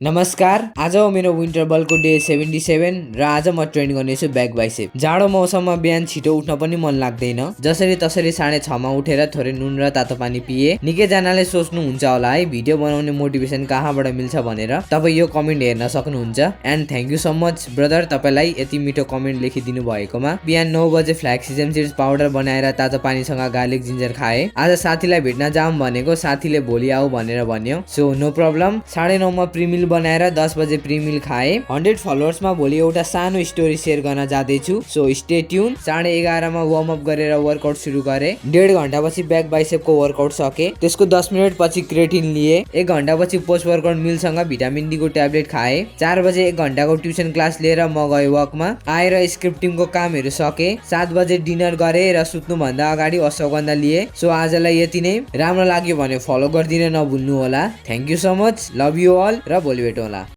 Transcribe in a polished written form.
नमस्कार, आज हो मेरो विन्टर बलको डे 77 र आज म ट्रेन गर्नेछु ब्याक बाइसेप। जाडो मौसममा बिहान छिटो उठ्न पनि मन लाग्दैन। जसरी तसरी 6:30 मा उठेर थोरै नुन र तातो पानी पिए। निकै जनाले सोच्नुहुन्छ होला है भिडियो बनाउने मोटिभेसन कहाँबाट मिल्छ भनेर। तपाई यो कमेन्ट हेर्न सक्नुहुन्छ। And thank you so much brother, तपाईलाई यति मिठो कमेन्ट लेखिदिनु भएकोमा। बिहान 9 बजे फ्ल्याक्सिजम सीड्स पाउडर बनाएर तातो पानीसँग गार्लिक जिन्जर खाए। आज साथीलाई भेट्न जाम भनेको, साथीले भोलि आऊ भनेर भन्यो। So no problem. 9:30 मा प्रिमिल बनाएर 10 बजे प्रिमिल खाए। 100 फलोवर्समा भोलि एउटा सानो स्टोरी शेयर गर्न जाँदैछु। So stay tune. 11:30 मा वार्म अप गरेर वर्कआउट सुरु गरे। 1.5 घण्टापछि ब्याक बाइसेपको वर्कआउट सके। त्यसको 10 मिनेट पछि क्रेटिन लिए। 1 घण्टापछि पोस्ट वर्कआउट मिलसँग भिटामिन डी को ट्याब्लेट खाए। 4 बजे 1 घण्टाको ट्युसन क्लास लिएर म गए वकमा। आएर स्क्रिप्टिङको कामहरू सके। 7 बजे डिनर गरे र सुत्नु भन्दा अगाडि अश्वगन्धा लिए। सो आजलाई यति नै। राम्रो लाग्यो भने फलो गर्दिन नभुल्नु होला। Thank you so much, love you all र भोलि भेटौँला।